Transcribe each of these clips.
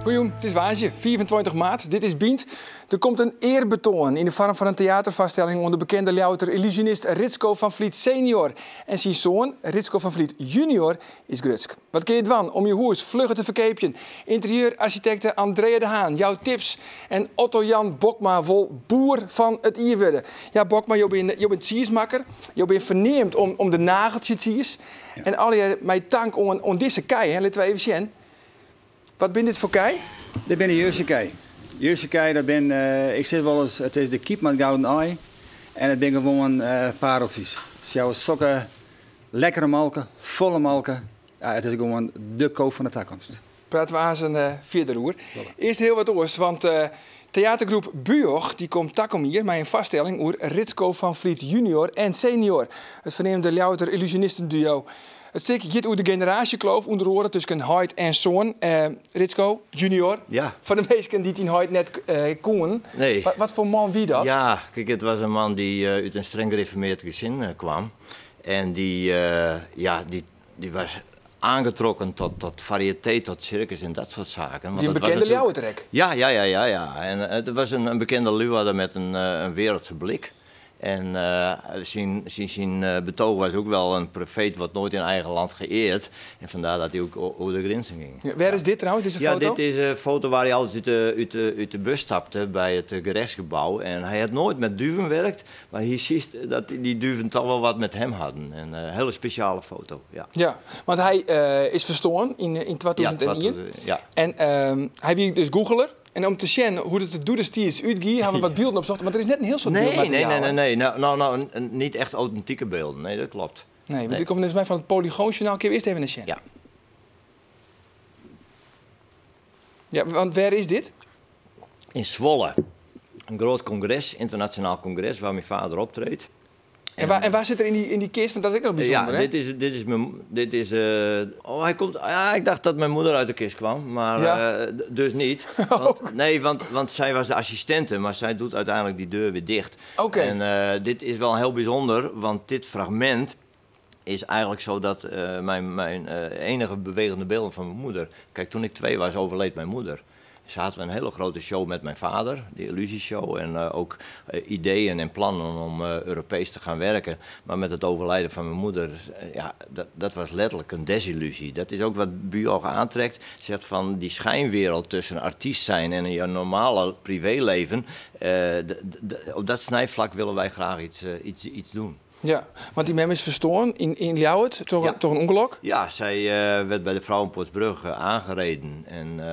Goeiemoarn, it is woansdei 25 maart. Dit is Bynt. Der komt in earbetoan yn de foarm fan in teaterfoarstelling oan de bekende Ljouwerter illusionist Ritsko van Vliet senior. En syn soan, Ritsko van Vliet junior, is grutsk. Wat kinne je dwaan om je hûs flugger te ferkeapjen? Ynterieurarsjitekte Andrea de Haan jout tips. En Otto Jan Bokma wol boer fan it jier wurde. Ja, Bokma, jo binne jo binne tsiismakker. Jo binne ferneamd om, om de nageltsjetsiis. En allegear mei tank oan, oan dizze kij. Hè. Litte we even sjen. Wat binne dit foar kij? Dit binne Jerseykij. Jerseykij, dat bin, eh, ik sis wolris, it is de kyp mei it gouden aai. En it binne gewoan eh, pareltsjes. Se jouwe sokke lekkere molke, folle molke. Ja, it is gewoan de ko fan de takomst. Prate we aanst eh, fierder oer. Earst hiel wat oars, want eh, teatergroep Bujoch dy komt takom jier mei in foarstelling oer Ritsko van Vliet junior en senior, it ferneamde Ljouwerter illusionistenduo. It stik giet oer de generaasjekloof, ûnder oare tusken heit en soan. Eh, Ritsko junior, Ja. foar de minsken dy't dyn heit net eh, koenen. Nee. Wat, wat foar man wie dat? Ja, kijk, het was een man die eh, uit een streng gereformeerd gezin eh, kwam. En die, eh, ja, die, die was aangetrokken tot, tot variëteit, tot circus en dat soort zaken. Want Wie in dat was bekende natuurlijk- Ljouwerter ek. Ja, ja, ja, ja, ja. En eh, het was een, een bekende Leeuwarder met een, eh, een wereldse blik. En eh, zijn, zijn, zijn eh, betoog was ook wel een profeet wordt nooit in eigen land geëerd. En vandaar dat hij ook over de grenzen ging. Ja, wêr is dit trouwens, dizze Ja, foto? dit is een foto waar hij altijd uit de, uit de, uit de bus stapte bij het eh, gerechtsgebouw. En hij had nooit met duven gewerkt, maar hier ziet dat die, die duven toch wel wat met hem hadden. En eh, een hele speciale foto, ja. Ja, want hy eh, is ferstoarn yn, yn 2001. 2000, ja. En ehm, hy wie dus goocheler. En om te sjen hoe't it der doedestiids útgie, hawwe we wat bylden opsocht. Want der is net in hiel soad Nee, nee, nee, byldmateriaal, nee, hè? nee. Nou, nou, nou, niet echt authentieke beelden. Nee, dat klopt. Nee, want Nee. dit komt neffens my fan it Polygoonjournaal. Kinne we earst even nei sjen? Ja. Ja, want wêr is dit? In Zwolle. Een groot congres, internationaal congres, waar mijn vader optreedt. En, waar, en waar sit er yn dy, yn dy kist? Want dat is ek noch Ja, bysûnder, hè? dit is, dit is mijn, dit is, eh, oh, hij komt, ja, ik dacht dat mijn moeder uit de kist kwam, maar Ja. eh, dus niet. Want, nee, want, want zij was de assistente, maar zij doet uiteindelijk die deur weer dicht. Oké. En eh, dit is wel heel bijzonder, want dit fragment is eigenlijk zo dat eh, mijn, mijn eh, enige bewegende beelden van mijn moeder. Kijk, toen ik 2 was, overleed mijn moeder. Ze hadden een hele grote show met mijn vader, de illusieshow. En eh, ook eh, ideeën en plannen om eh, Europees te gaan werken. Maar met het overlijden van mijn moeder, eh, ja, dat, dat was letterlijk een desillusie. Dat is ook wat Bujoch aantrekt. Zegt van die schijnwereld tussen artiest zijn en je normale privéleven. eh, op dat snijvlak willen wij graag iets, eh, iets, iets doen. Ja, want dy mem is ferstoarn yn, yn Ljouwert, troch, Ja. troch in ûngelok. Ja, zij eh, werd bij de Vrouwenpoortsbrug eh, aangereden en eh,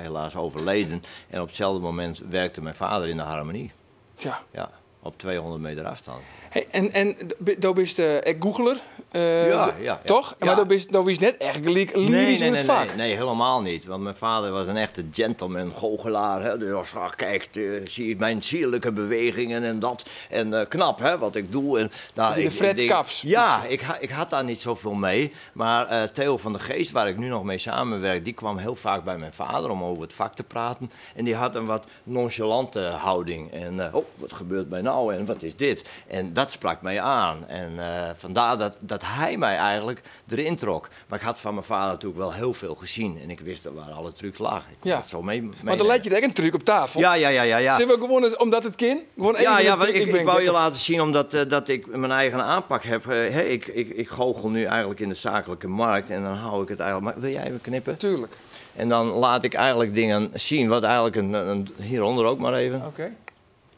helaas overleden. En op hetzelfde moment werkte mijn vader in de harmonie. Ja. Ja, op 200 meter afstand. Hey, en en do bist eh, ek goocheler, eh, Ja, ja, ja. toch? Ja. Mar do bist, do wiest net echt gelyk lyrysk nee, yn it nee, fak. nee, nee, helemaal niet. Want mijn vader was een echte gentleman, goochelaar. Hè. Dus als, ah, kijk, eh, zie je mijn sierlijke bewegingen en dat. En eh, knap, hè, wat ik doe. En, nou, De ik- Fred ik denk- Kaps. Ja, ik, ik had daar niet zoveel mee. Maar eh, Theo van der Geest, waar ik nu nog mee samenwerk, die kwam heel vaak bij mijn vader om over het vak te praten. En die had een wat nonchalante houding. En eh, oh, wat gebeurt mij nou en wat is dit? En dat sprak mij aan. En eh, vandaar dat, dat hij mij eigenlijk erin trok. Maar ik had van mijn vader natuurlijk wel heel veel gezien. En ik wist waar alle trucs lagen. Ik kon Ja. het zo mee, Want dan laat je er echt een truc op tafel. Ja, ja, ja, ja. ja. Zullen we gewoon eens, omdat het kind? Gewoon Ja, even ja een want truc. ik, ben ik wou gek je op- laten zien omdat eh, dat ik mijn eigen aanpak heb. Eh, hè, ik, ik, ik goochel nu eigenlijk in de zakelijke markt en dan hou ik het eigenlijk. Maar wil jij even knippen? Tuurlijk. En dan laat ik eigenlijk dingen zien, wat eigenlijk een, een hieronder ook maar even. Oké.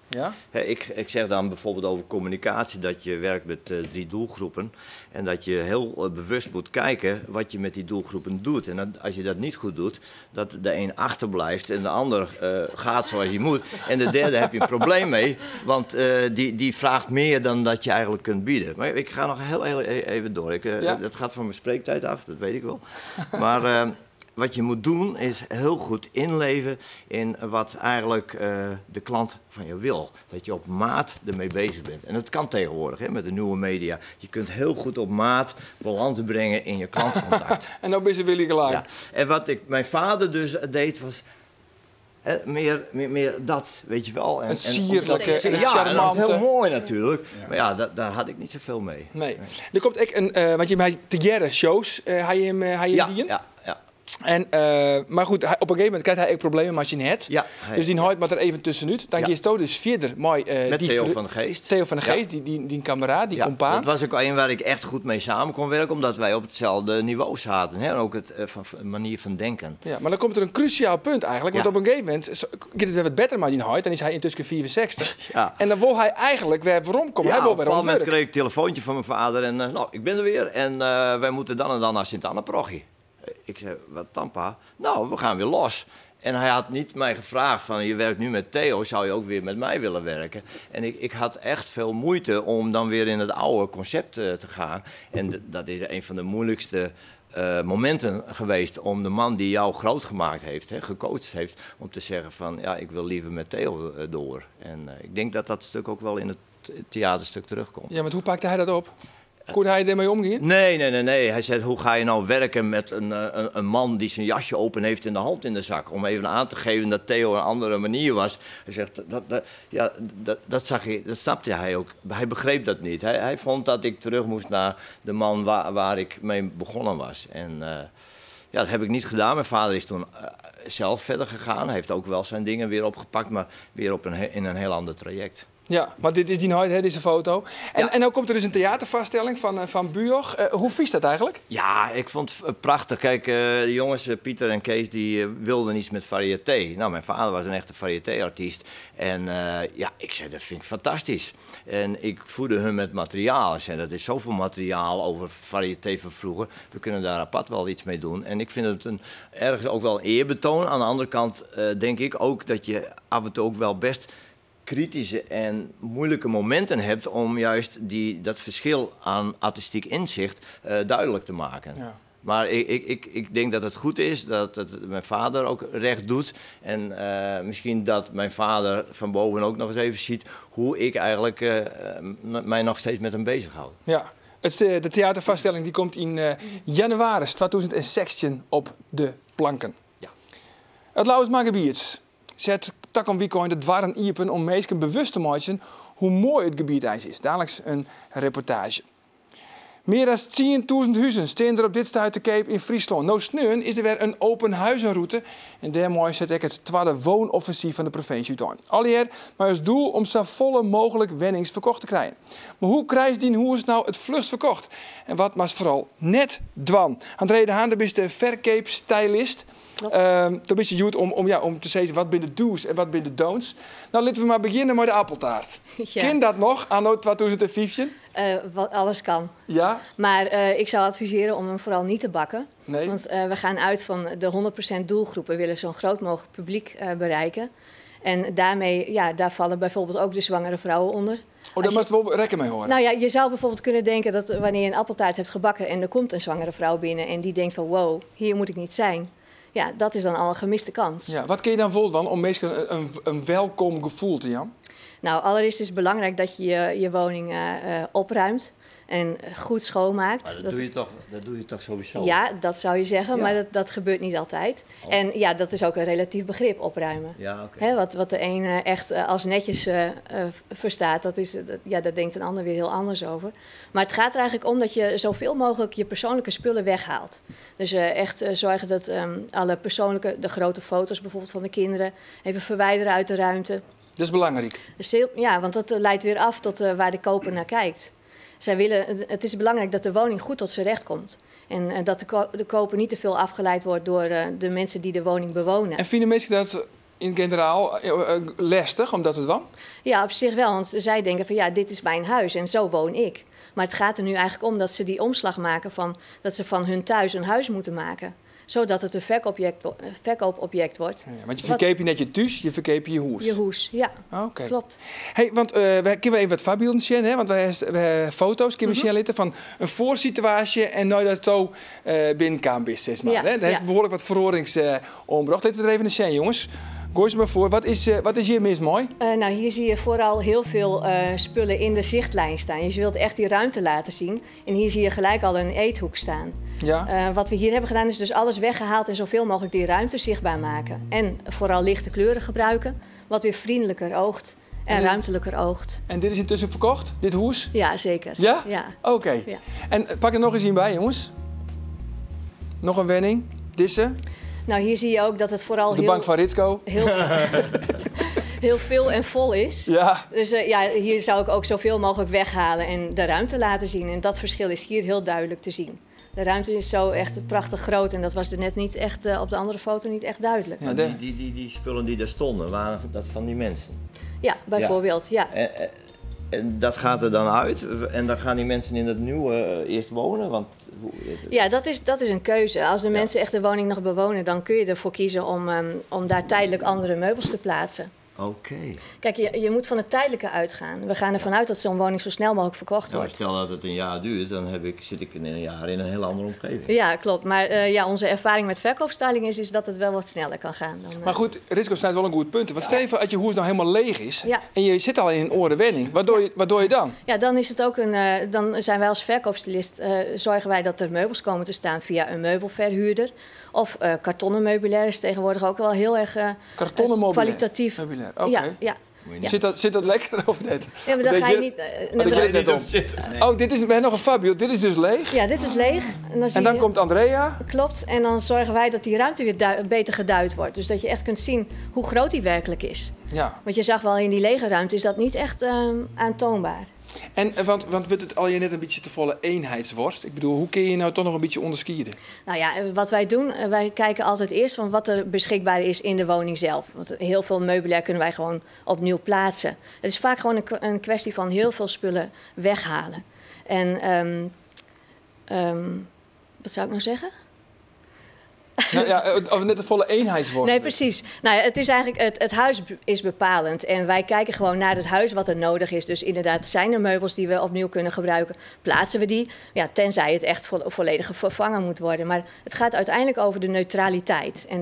Ja? Hè, ik, ik zeg dan bijvoorbeeld over communicatie dat je werkt met eh, drie doelgroepen. En dat je heel eh, bewust moet kijken wat je met die doelgroepen doet. En dat, als je dat niet goed doet, dat de een achterblijft en de ander eh, gaat zoals hij moet. En de derde heb je een probleem mee, want eh, die, die vraagt meer dan dat je eigenlijk kunt bieden. Maar ik ga nog heel, heel e- even door. Ik, eh, Ja. Dat gaat van mijn spreektijd af, dat weet ik wel. Maar eh, wat je moet doen is heel goed inleven in wat eigenlijk eh, de klant van je wil. Dat je op maat ermee bezig bent. En dat kan tegenwoordig hè, met de nieuwe media. Je kunt heel goed op maat balans brengen in je klantcontact. En dan is Willy klaar. Ja. En wat ik, mijn vader dus deed was hè, meer, meer, meer dat, weet je wel. En, Het en sierlijke omdat- en het ja, en ook charmante. heel mooi natuurlijk. Maar ja, daar had ik niet zoveel mee. Nee. Er komt ek in, eh, want je hebt te jaren shows, eh, ha je him, eh, ha je Ja, dien? ja, ja. En, mar goed, op in gegeven momint krijt hy ek problemen mei syn hert. Ja, hy, dus dyn heit moat der even tuskenút. Dan Ja. giest dus fierder mei Met die Theo van de Geest. Theo van de Ja. Geest, dyn kameraad, dy Ja, kompaan. dat was ook een waar ik echt goed mee samen kon werken, omdat wij op hetzelfde niveau zaten. Hè? En ook het van manier van denken. Ja, maar dan komt er een cruciaal punt eigenlijk. Want op een gegeven moment gaat het weer wat beter met die heit. Dan is hij intussen 64. En dan wil hij eigenlijk weer weromkomen. Ja, Hij wil op weer een bepaald moment werk. kreeg ik een telefoontje van mijn vader. En nou, ik ben er weer. En wij moeten dan en dan naar Sint-Anna-parochie. Ik zei, wat dan, pa? Nou, we gaan weer los. En hij had niet mij gevraagd van, je werkt nu met Theo, zou je ook weer met mij willen werken? En ik had echt veel moeite om dan weer in het oude concept te gaan. En dat is een van de moeilijkste momenten geweest om de man die jou groot gemaakt heeft, hè, gecoacht heeft, om te zeggen van, ja, ik wil liever met Theo door. En ik denk dat dat stuk ook wel in het theaterstuk terugkomt. Ja, want hoe pakte hij dat op? Kon hij ermee omgaan? Nee, nee, nee, nee. Hij zei, hoe ga je nou werken met een man die zijn jasje open heeft en de hand in de zak? Om even aan te geven dat Theo een andere manier was. Hij zegt, dat zag je, dat snapte hij ook. Hij begreep dat niet. Hij vond dat ik terug moest naar de man waar ik mee begonnen was. En dat heb ik niet gedaan. Mijn vader is toen zelf verder gegaan. Hij heeft ook wel zijn dingen weer opgepakt, maar weer in een heel ander traject. Ja, maar dit is die nooit, hè, deze foto. En nou komt er dus een theatervaststelling van Bujoch. Hoe vies dat eigenlijk? Ja, ik vond het prachtig. Kijk, de jongens, Pieter en Kees, die wilden iets met variété. Nou, mijn vader was een echte variété-artiest. En ik zei, dat vind ik fantastisch. En ik voedde hun met materiaal. Ik zei, dat is zoveel materiaal over variété van vroeger. We kunnen daar apart wel iets mee doen. En ik vind het ergens ook wel een eerbetoon. Aan de andere kant denk ik ook dat je af en toe ook wel best kritische en moeilijke momenten hebt om juist dat verschil aan artistiek inzicht duidelijk te maken. Maar ik denk dat het goed is dat het mijn vader ook recht doet. En misschien dat mijn vader van boven ook nog eens even ziet hoe ik eigenlijk mij nog steeds met hem bezighoud. Ja, de theatervaststelling die komt in januari 2016 op de planken. Het Lauwersmargebiet zet takom weekend de dwarren iepen om mensen bewust te maken hoe mooi het gebied ijs is. Dadelijk een reportage. Meer dan 10.000 huizen staan er op dit stuit te Cape in Friesland. Nou sneun is er weer een open huizenroute. En daarmee zet ik het tweede woonoffensief van de provincie uit. Allier, maar als doel om zo volle mogelijk wennings verkocht te krijgen. Maar hoe krijgt die huis nou het vlugst verkocht? En wat maar vooral net dwan? André de Haan, dat is de verkoopstylist. Dat is je goed om te zeggen wat binnen de do's en wat binnen de don'ts. Nou, laten we maar beginnen met de appeltaart. Ken dat nog, anno 2015? Wat, alles kan. Maar ik zou adviseren om hem vooral niet te bakken. Want we gaan uit van de 100% doelgroep. We willen zo'n groot mogelijk publiek bereiken. En daarmee, daar vallen bijvoorbeeld ook de zwangere vrouwen onder. Oh, daar moet je wel rekken mee horen. Je zou bijvoorbeeld kunnen denken dat wanneer je een appeltaart hebt gebakken en er komt een zwangere vrouw binnen en die denkt van wow, hier moet ik niet zijn. Ja, dat is dan al een gemiste kans. Ja, wat kun je dan vol dan om mensen een welkom gevoel te hebben? Allereerst is het belangrijk dat je je woning opruimt en goed schoonmaakt. Maar dat doe je toch sowieso? Ja, dat zou je zeggen, maar dat gebeurt niet altijd. En dat is ook een relatief begrip, opruimen. Hè, wat de een echt als netjes verstaat, daar denkt een ander weer heel anders over. Maar het gaat er eigenlijk om dat je zoveel mogelijk je persoonlijke spullen weghaalt. Dus echt zorgen dat alle persoonlijke, de grote foto's bijvoorbeeld van de kinderen, even verwijderen uit de ruimte. Dat is belangrijk. Ja, want dat leidt weer af tot waar de koper naar kijkt. Het is belangrijk dat de woning goed tot zijn recht komt. En dat de koper niet te veel afgeleid wordt door de mensen die de woning bewonen. En vinden mensen dat in generaal lastig, omdat het wel? Ja, op zich wel. Want zij denken van ja, dit is mijn huis en zo woon ik. Maar het gaat er nu eigenlijk om dat ze die omslag maken van dat ze van hun thuis een huis moeten maken. Zodat het een verkoopobject wordt. Ja, want je verkeep je net je thuis, je verkeep je hoes. Je hoes, ja. Klopt. Hey, want wij kunnen even wat voorbeelden zien, hè? Want wij foto's kunnen we zien laten van een voorsituatie en nou dat zo binnenkwam is, zeg maar, hè? Daar is behoorlijk wat verorings omgebracht. Laten we er even een zien, jongens. Gooi ze maar voor. Wat is hier mis mooi? Hier zie je vooral heel veel spullen in de zichtlijn staan. Je wilt echt die ruimte laten zien. En hier zie je gelijk al een eethoek staan. Wat we hier hebben gedaan is dus alles weggehaald en zoveel mogelijk die ruimte zichtbaar maken. En vooral lichte kleuren gebruiken, wat weer vriendelijker oogt en ruimtelijker oogt. En dit is intussen verkocht, dit hoes? Ja, zeker. Ja? Ja. Oké. Ja. En pak er nog eens in bij, jongens. Nog een wenning. Disse. Nou, hier zie je ook dat het vooral De bank van Ritsko. Heel, heel veel en vol is. Ja. Dus ja, hier zou ik ook zoveel mogelijk weghalen en de ruimte laten zien. En dat verschil is hier heel duidelijk te zien. De ruimte is zo echt prachtig groot en dat was er net niet echt op de andere foto niet echt duidelijk. Ja, die spullen die daar stonden, waren dat van die mensen? Ja, bijvoorbeeld, ja. En dat gaat er dan uit en dan gaan die mensen in het nieuwe eerst wonen? Want... Ja, dat is een keuze. Als de mensen echt de woning nog bewonen, dan kun je ervoor kiezen om daar tijdelijk andere meubels te plaatsen. Oké. Kijk, je moet van het tijdelijke uitgaan. We gaan ervan uit dat zo'n woning zo snel mogelijk verkocht wordt. Stel dat het een jaar duurt, dan zit ik in een jaar in een hele andere omgeving. Ja, klopt. Maar ja, onze ervaring met verkoopstyling is dat het wel wat sneller kan gaan. Dan, Maar goed, Ritsko snijdt wel een goed punt. Want stel even dat je huis nou helemaal leeg is en je zit al in een orenwenning. Wat doe je dan? Ja, dan is het ook een. Dan zijn wij als verkoopstylist, zorgen wij dat er meubels komen te staan via een meubelverhuurder. Of kartonnen meubilair is tegenwoordig ook wel heel erg kwalitatief. Meubilair, oké. Okay. Ja, ja. Zit dat lekker of net? Ja, maar dan ga je niet... Nee, niet op zitten. Nee. Oh, dit is, we hebben nog een Fabio. Dit is dus leeg. Ja, dit is leeg. En dan, komt Andrea. Klopt. En dan zorgen wij dat die ruimte weer beter geduid wordt. Dus dat je echt kunt zien hoe groot die werkelijk is. Ja. Want je zag wel in die lege ruimte is dat niet echt aantoonbaar. En want wordt het al je net een beetje te volle eenheidsworst? Ik bedoel, hoe kun je nou toch nog een beetje onderskieden? Nou ja, wat wij doen, wij kijken altijd eerst van wat er beschikbaar is in de woning zelf. Want heel veel meubilair kunnen wij gewoon opnieuw plaatsen. Het is vaak gewoon een kwestie van heel veel spullen weghalen. En wat zou ik nou zeggen? Nou ja, of net de volle eenheidsworst. Nee, precies. Nou ja, het is eigenlijk, het huis is bepalend. En wij kijken gewoon naar het huis wat er nodig is. Dus inderdaad, zijn er meubels die we opnieuw kunnen gebruiken? Plaatsen we die? Ja, tenzij het echt volledig vervangen moet worden. Maar het gaat uiteindelijk over de neutraliteit. En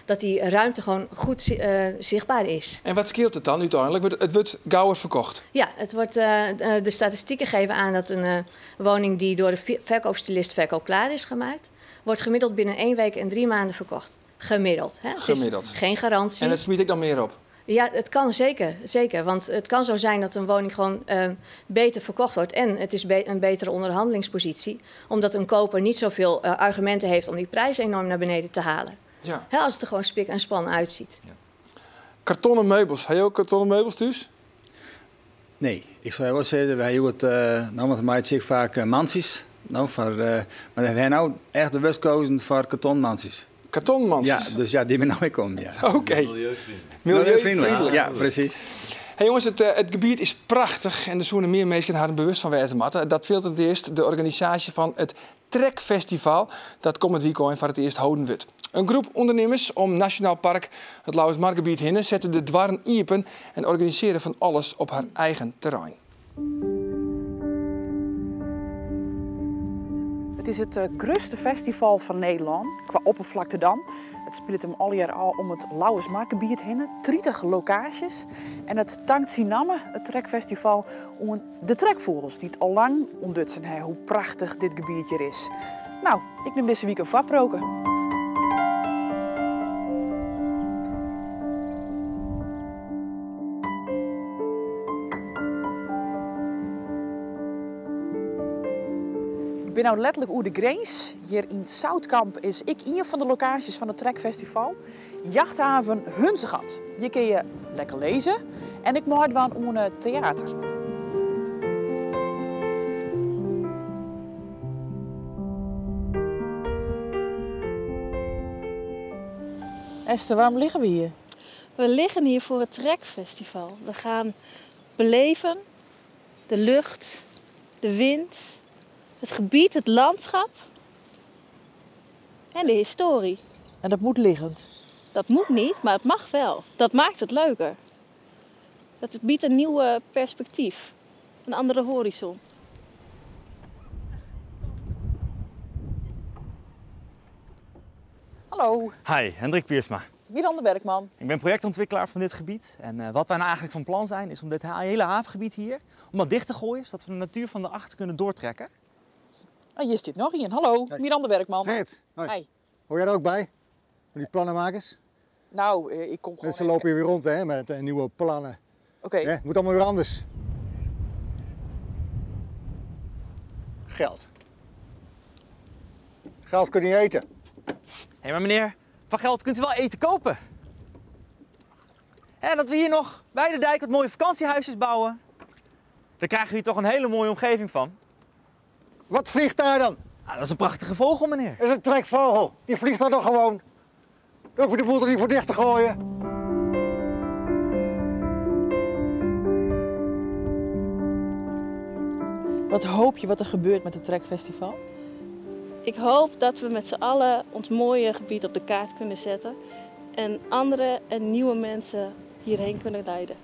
dat die ruimte gewoon goed zichtbaar is. En wat scheelt het dan uiteindelijk? Het wordt gauwer verkocht? Ja, het wordt, de statistieken geven aan dat een woning die door de verkoopstylist verkoopklaar is gemaakt, wordt gemiddeld binnen 1 week en 3 maanden verkocht. Gemiddeld. Hè? Het Gemiddeld. is geen garantie. En dat smiet ik dan meer op? Ja, het kan zeker. Zeker. Want het kan zo zijn dat een woning gewoon beter verkocht wordt. En het is een betere onderhandelingspositie. Omdat een koper niet zoveel argumenten heeft om die prijs enorm naar beneden te halen. Ja. Hè, als het er gewoon spik en span uitziet. Ja. Kartonnen meubels. Heb je ook kartonnen meubels thuis? Nee, ik zou wel zeggen, wij hebben het, nou, want mij zie ik vaak mansies. Nou, maar we hebben nou echt bewust gekozen voor kartonmansies. Kartonmansies? Ja, dus ja, die ben nou ik om. Ja. Oké. Okay. Milieuvriendelijk. Ja, precies. Hey jongens, het gebied is prachtig en de zoenen meer mensen hadden bewust van wijze matten. Dat viel het eerst de organisatie van het Trekfestival. Dat komt het weekend voor het eerst houden wordt. Een groep ondernemers om Nationaal Park het Lauwersmargebied heen zetten de dwarren iepen en organiseren van alles op haar eigen terrein. Het is het grootste festival van Nederland, qua oppervlakte dan. Het speelt hem al jaar al om het Lauwersmargebied heen, 30 locaties. En het tankt Sinamme, het trekfestival, om de trekvogels die het al lang ontdutsen hebben hoe prachtig dit gebied hier is. Nou, ik neem deze week een vaproken. Ik ben nou letterlijk oer de grens. Hier in Zoutkamp is ik een van de locaties van het Trekfestival. Jachthaven Hunzegat. Hier kun je lekker lezen. En ik maak van een theater. Esther, waarom liggen we hier? We liggen hier voor het Trekfestival. We gaan beleven de lucht, de wind, het gebied, het landschap en de historie. En dat moet liggend? Dat moet niet, maar het mag wel. Dat maakt het leuker. Dat biedt een nieuw perspectief, een andere horizon. Hallo. Hi, Hendrik Piersma. Miranda Werkman. Ik ben projectontwikkelaar van dit gebied. En wat wij nou eigenlijk van plan zijn, is om dit hele havengebied hier om dat dicht te gooien, zodat we de natuur van de achter kunnen doortrekken. En hier zit nog een. Hallo, hey. Miranda Werkman. Gert, hoi. Hi. Hoor jij er ook bij? Van die plannenmakers? Nou, ik kom gewoon. Mensen lopen hier weer rond hè, met nieuwe plannen. Oké. Okay. Moet allemaal weer anders. Geld. Geld kun je niet eten. Hé, maar meneer, van geld kunt u wel eten kopen. En dat we hier nog bij de dijk wat mooie vakantiehuisjes bouwen. Daar krijgen we hier toch een hele mooie omgeving van. Wat vliegt daar dan? Ah, dat is een prachtige vogel, meneer. Dat is een trekvogel. Die vliegt daar toch gewoon. Dan hoef je de boel er niet voor dicht te gooien. Wat hoop je wat er gebeurt met het Trekfestival? Ik hoop dat we met z'n allen ons mooie gebied op de kaart kunnen zetten. En andere en nieuwe mensen hierheen kunnen leiden.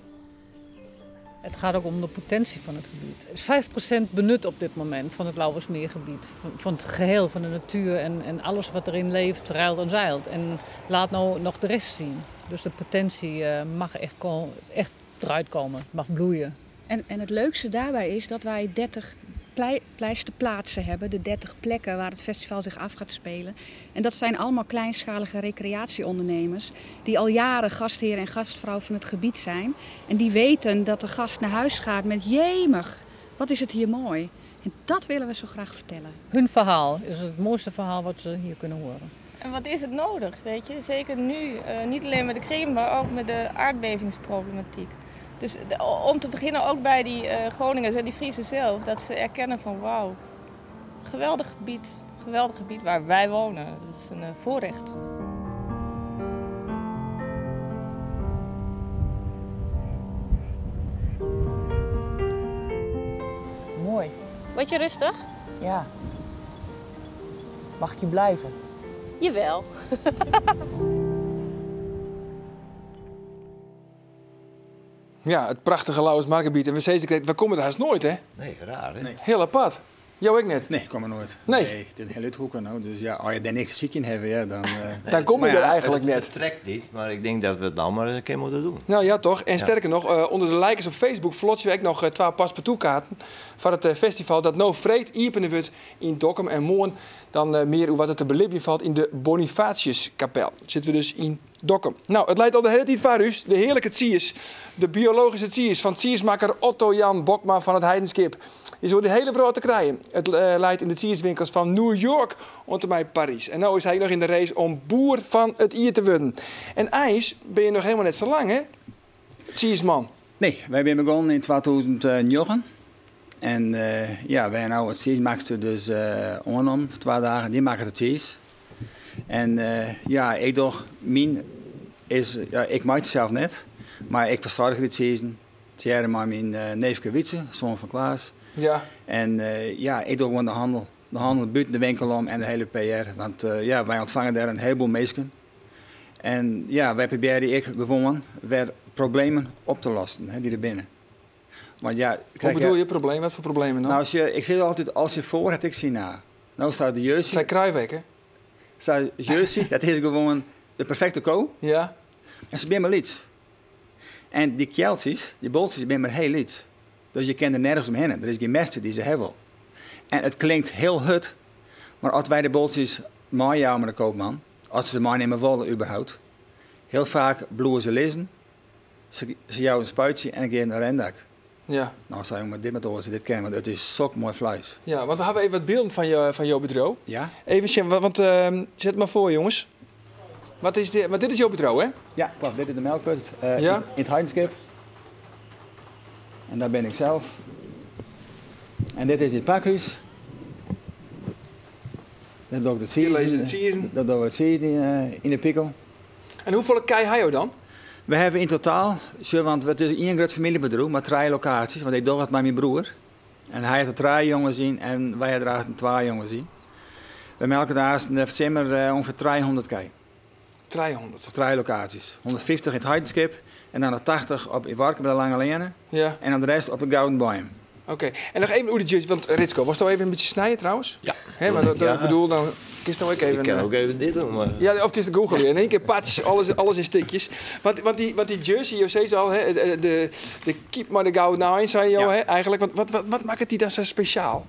Het gaat ook om de potentie van het gebied. Het is 5% benut op dit moment van het Lauwersmeergebied. Van het geheel van de natuur en alles wat erin leeft, ruilt en zeilt. En laat nou nog de rest zien. Dus de potentie mag echt eruit komen, mag bloeien. En het leukste daarbij is dat wij 30 pleisterplaatsen hebben, de 30 plekken waar het festival zich af gaat spelen. En dat zijn allemaal kleinschalige recreatieondernemers die al jaren gastheer en gastvrouw van het gebied zijn. En die weten dat de gast naar huis gaat met jemig, wat is het hier mooi. En dat willen we zo graag vertellen. Hun verhaal is het mooiste verhaal wat ze hier kunnen horen. En wat is het nodig, weet je? Zeker nu, niet alleen met de Krim, maar ook met de aardbevingsproblematiek. Dus om te beginnen ook bij die Groningers en die Friesen zelf, dat ze erkennen van wauw, geweldig gebied waar wij wonen. Dat is een voorrecht. Mooi. Word je rustig? Ja. Mag ik je blijven? Jawel. Ja, het prachtige Lauwersmargebied. En we zeiden, we komen er haast nooit, hè? Nee, raar, hè? Nee. Heel apart. Jou ik net? Nee, ik kom er nooit. Nee. Nee, het is heel uithoeken, nou. Dus ja, als je daar niks te zieken hebt, ja, dan... Nee, dan kom je er eigenlijk net. Het trekt niet, maar ik denk dat we het nou maar eens een keer moeten doen. Nou ja, toch. En sterker nog, onder de likers op Facebook vlotsen we ook nog 2 paspartoutkaarten van het festival dat nou vreed iepenen wordt in Dokkum en morgen dan meer hoe wat het te belibben valt in de Bonifatiuskapel. Zitten we dus in Dokkum. Nou, het leidt al de hele tijd vaarhuis. De heerlijke tsiers, de biologische tsiers van tsiersmaker Otto Jan Bokma van het Heidenskip. Is door de hele wereld te krijgen. Het leidt in de tsierswinkels van New York tot mij Parijs. En nu is hij nog in de race om boer van het ier te worden. En IJs ben je nog helemaal net zo lang, hè? Tsiersman. Nee, wij zijn begonnen in 2009. En ja, wij nou het tsiersmaakster dus onom voor 2 dagen. Die maken de tsiers. En ja, ik doch mijn is, ja, ik maak het zelf net, maar ik verzorg de season. Thierry maar mijn neefje Wietse, zoon van Klaas. Ja. En ja, ik doe gewoon de handel. De handel buiten de winkel om en de hele PR. Want ja, wij ontvangen daar een heleboel mensen. En ja, wij proberen ik gewoon weer problemen op te lossen, hè, die er binnen. Want ja, hoe bedoel je problemen? Wat voor problemen dan? Nou, als je, ik zeg altijd, als je voor hebt, ik zie na. Nou staat de jeugd. Zij Kruijwijk, hè? Staat jeugd, dat is gewoon de perfecte ko. Ja. En ze zijn maar iets. En die kjeltjes, die boltjes, zijn maar heel iets. Dus je kent er nergens omheen. Er is geen meester die ze hebben. En het klinkt heel hut, maar als wij de boltjes maar met de koopman, als ze ze maar nemen willen überhaupt, heel vaak bloeien ze lezen, ze jou een spuitje en een keer een rendak. Ja. Nou, zou ik maar dit met oren dit kennen, want het is sok mooi vlees. Ja, want we hebben even wat beelden van jouw bedrijf. Ja. Even, want zet maar voor, jongens. Wat is dit? Want dit is jouw bedrijf, hè? Ja, klopt. Dit is de melkput ja? in het Heidenskip. En daar ben ik zelf. En dit is het pakhuis. Dat doe ik de season. Dat doe ik het season in de pikkel. En hoeveel kei heb je dan? We hebben in totaal, want het is één groot familiebedrijf, maar 3 locaties. Want ik doe het met mijn broer. En hij heeft er 3 jongens in en wij hebben er 2 jongens in. We melken daar in december ongeveer 300 kei. 300? Op 3 locaties. 150 in het Heidenskip en dan nog 80 op Iwarken bij de Lange Lene. Ja. En dan de rest op de Gouden Boom. Oké, en nog even hoe de judge, want Ritsko, was het al even een beetje snijden trouwens? Ja. Hè, maar dat, ja. Ik bedoel, dan kies nou ook even... Ik kan ook even dit doen, maar... Ja, of kies de Google weer. In één keer patch, alles in stukjes. Want die jersey, je zei al, hè, de keep maar de gouden nine, zei je al, ja. hè, eigenlijk. Want wat maakt het die dan zo speciaal?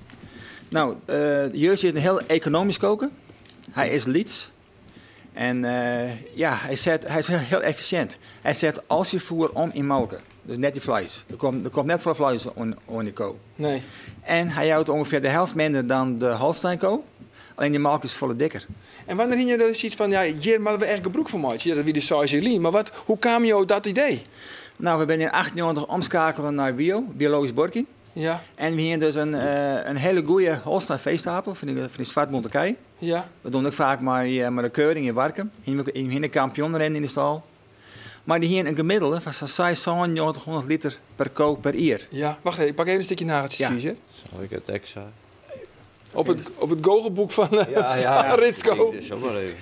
Nou, de jersey is een heel economisch koken. Hij is liets. En ja, hij is heel efficiënt. Hij zet als je voer om in melken. Dus net die vlees. Er komt net veel vlees on die ko. Nee. En hij houdt ongeveer de helft minder dan de Holstein-ko. Allinne dy molke is folle dikker. En wannear hiene jo dan sayts fan, ja, hjir moatte we echt gebrûk fan meitsje? Ja, dat wie dus seis jier lyn, mar wat, hoe kamen jo op dat idee? No, we binne yn 98 omskakele nei bio, biologysk buorkjen. Ja. En we hiene dus in hiele goede Holstein feestapel fan dy swartbûnte kij. Ja. We doen ek faak mei de keuring yn Warkum. Hiene we in kampioen rennen yn de stâl. Mar dy hiene in gemiddelde fan sa'n seis, 9700 liter per ko per jier. Ja, wacht even, ik pak even in stikje nageltjes Ja. cheese, hè. Zal ik het extra? Op it goochelboek fan Ritsko.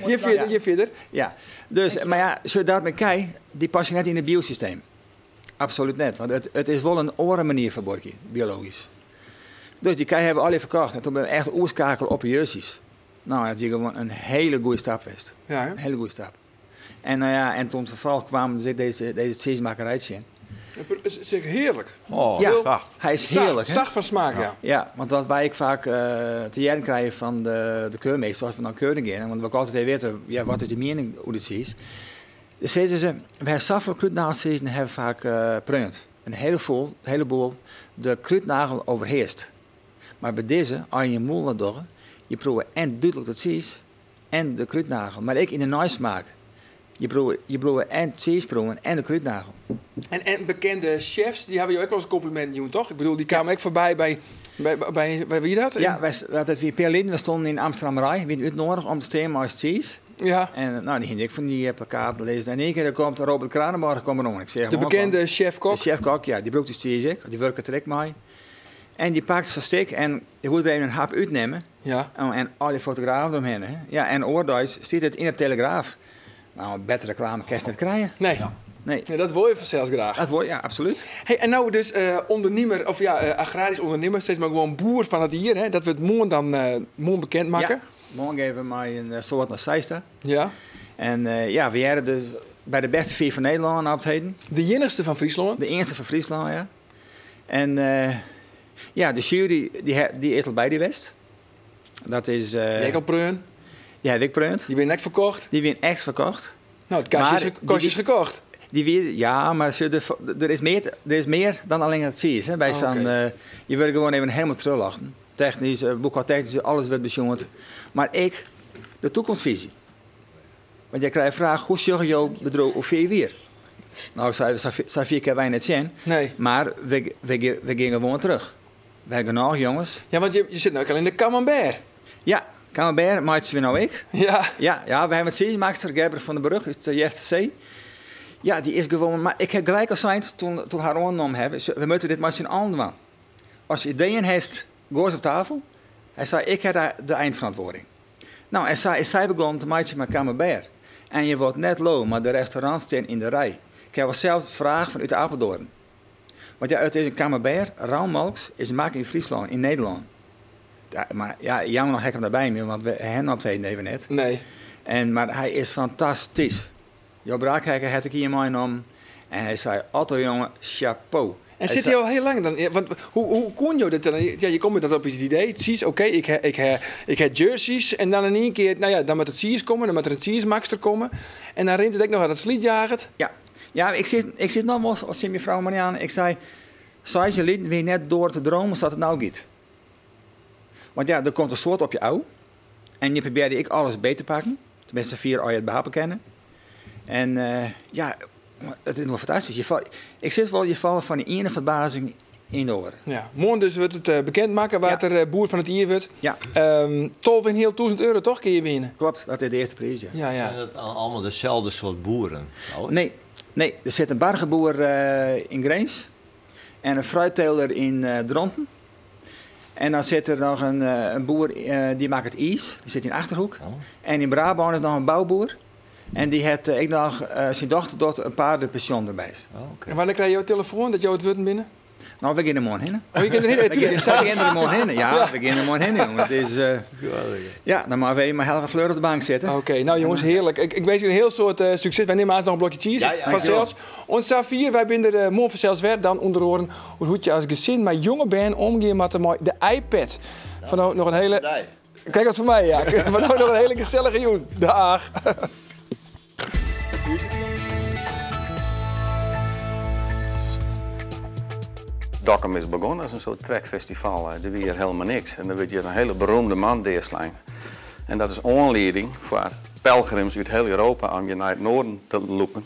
Gean fierder, gean fierder. Ja, dus, mar ja, sjoch dat mei kij, dy passe net yn it biosysteem. Absolút net, want it is wol in oare manier fan buorkjen, biologysk. Dus dy kij hawwe we allegear ferkocht en toen binne we echt oerskakele op de Jerseys. No, dat wie gewoan in hiele goede stap west. Ja, hè? In hiele goede stap. En, nou ja, en toen vervolg kwam dus ik deze cheesemakerij tsjin. Het is heerlijk. Oh, Ja, zacht. hij is heerlijk, hè? Zacht van smaak, ja. Ja, want wat wij vaak te jaren krijgen van de keurmeester, als we naar keuring gaan, want we altijd even weten, ja, wat is de mening hoe dit is. Dus zeggen ze, we hebben zoveel kruidnagels en hebben vaak preunt. Een heleboel, de kruidnagel overheerst. Maar bij deze, als je je moel laat door, je proeft en duidelijk dat cheese en de kruidnagel. Maar ik in de nasmaak. Je proeft en cheese proeven en de kruidnagel. En bekende chefs, die hebben je ook wel eens een compliment doen, toch? Ik bedoel, die kwamen ook voorbij bij wie dat? Ja, dat wie Per Linden, we stonden in Amsterdam Rai, wie het nodig om te stemmen als cheese. Ja. En die ging ik van die plakkaten lezen. En in één keer komt Robert Kranenborg komt erom. Ik zeg, De man, bekende van- chef-kok. De chef-kok, ja, die broekt de cheese ook. Die werkt er ook mee. En die pakt zijn stik en je moet er even een hap uitnemen. Ja. En al die fotografen eromheen. Hè. Ja, en oorduis stiet het in de Telegraaf. Nou, een betere reclame kan je net krijgen. Nee. Ja. Nee. Nee, dat wil je vanzelfs graag. Dat wil je, ja, absoluut. Hey, en nou dus ondernemer, of ja, agrarisch ondernemer, steeds maar gewoon boer van het dier, hè, dat we het morgen dan morgen bekend maken. Ja, morgen geven we mij een soort naar Zeist. Ja. En ja, we waren dus bij de beste vier van Nederland op het heden. De enigste van Friesland? De eerste van Friesland, ja. En ja, de jury die is al bij die West. Dat is, Die heb ik al preun. Die heb ik preunt. Die werd echt verkocht. Die werd echt verkocht. Nou, het kastje Maar kastje is gekocht. Die weer, ja, maar ze, de, er is meer, er is meer dan alleen het cheese. Hè. Bij Oh, zo'n, oké. je wordt gewoon even helemaal teruglachen. Technisch, boekhoudtechnisch, alles werd besjongen. Maar ik, de toekomstvisie. Want jij krijgt de vraag, hoe zorg je bedrijf of vier weer? Nou, ik zei, zei vier keer wij net zien. Nee. Maar we gingen gewoon terug. We hebben nog jongens. Ja, want je zit nu ook al in de camembert. Ja, camembert, maar het is weer nou ik. Ja. Ja, ja, we hebben het cheesemaakster Gerber van den Brug, uit de Jeste C. Ja, die is gewoon... Maar ik heb gelijk al gezegd, toen we haar aangenomen hebben, ze, we moeten dit maar zien allen doen. Als je ideeën heeft, gooi ze op tafel. Hij zei, ik heb daar de eindverantwoording. Nou, en zij begon te maken met camembert. En je wordt net low, maar de restaurants staan in de rij. Ik heb wel zelf de vraag vanuit de Apeldoorn. Want ja, het is een camembert, rauwmalks, is maken in Friesland, in Nederland. Ja, maar ja, jammer nog hek hem daarbij meer, want we hebben op het heden even net. Nee. Maar hij is fantastisch. Joop Braakhekker had ik hier meegenomen. En hij zei, Otto jongen, chapeau. En Hij zit zei hij al heel lang dan? Ja, want hoe kon je dat dan? Ja, je komt met dat op het idee. Het is oké, ik heb jerseys. En dan in één keer, nou ja, dan moet het cheese komen, dan moet er een cheesemaakster komen. En dan rent het ook nog uit het slietjager. Ja, ja, ik zit nog wel eens als je vrouw Marianne. Ik zei, zei ze liet weer net door te dromen dat het nou gaat. Want ja, er komt een soort op je ouw. En je probeerde ik alles beter te pakken. Tenminste, 4 al je het behappen kennen. En ja, het is nog fantastisch. Ik zit wel, je valt van de ene verbazing in de oren. Ja, morgen dus wordt het bekendmaken waar er boer van het jaar wordt. Ja. Tolf en heel duizend euro, toch? Kun je winnen? Klopt, dat is de eerste prijs, ja. Ja, ja. Zijn dat allemaal dezelfde soort boeren? Oh. Nee, nee, er zit een bargeboer in Grins en een fruitteler in Dronten. En dan zit er nog een boer die maakt het ijs, die zit in Achterhoek. Oh. En in Brabant is nog een bouwboer. En die heeft ik nog zijn dochter tot een paardenpension erbij. Oh, oké. En wanneer krijg je jouw telefoon dat jou het woord binnen? Nou, we gaan er morgen heen. Oh, je kunt erheen, natuurlijk. We gaan er morgen heen. Ja, Ja. we gaan er morgen heen, jongen. Het is, ja, dan mag we even met Helga Fleur op de bank zitten. Oké, nou jongens, heerlijk. Ik wens jullie een heel soort succes. Wij nemen haast nog een blokje cheese. Ja, ja, van zelfs. dankjewel. Ons Safir, wij zijn er morgen zelfs weer. Dan onder oren hoe je als gezin met jonge bent omgaan met de iPad. Van nou nog een hele... Nee. Kijk wat voor mij, ja. Van nou nog een hele gezellige joen. Dag. Dokkum is begonnen als een soort trekfestival. Er weer helemaal niks. En dan werd je een hele beroemde man deerslijn. En dat is oanlieding foar pelgrims út hiel Europa om hjir nei it noarden te lûken.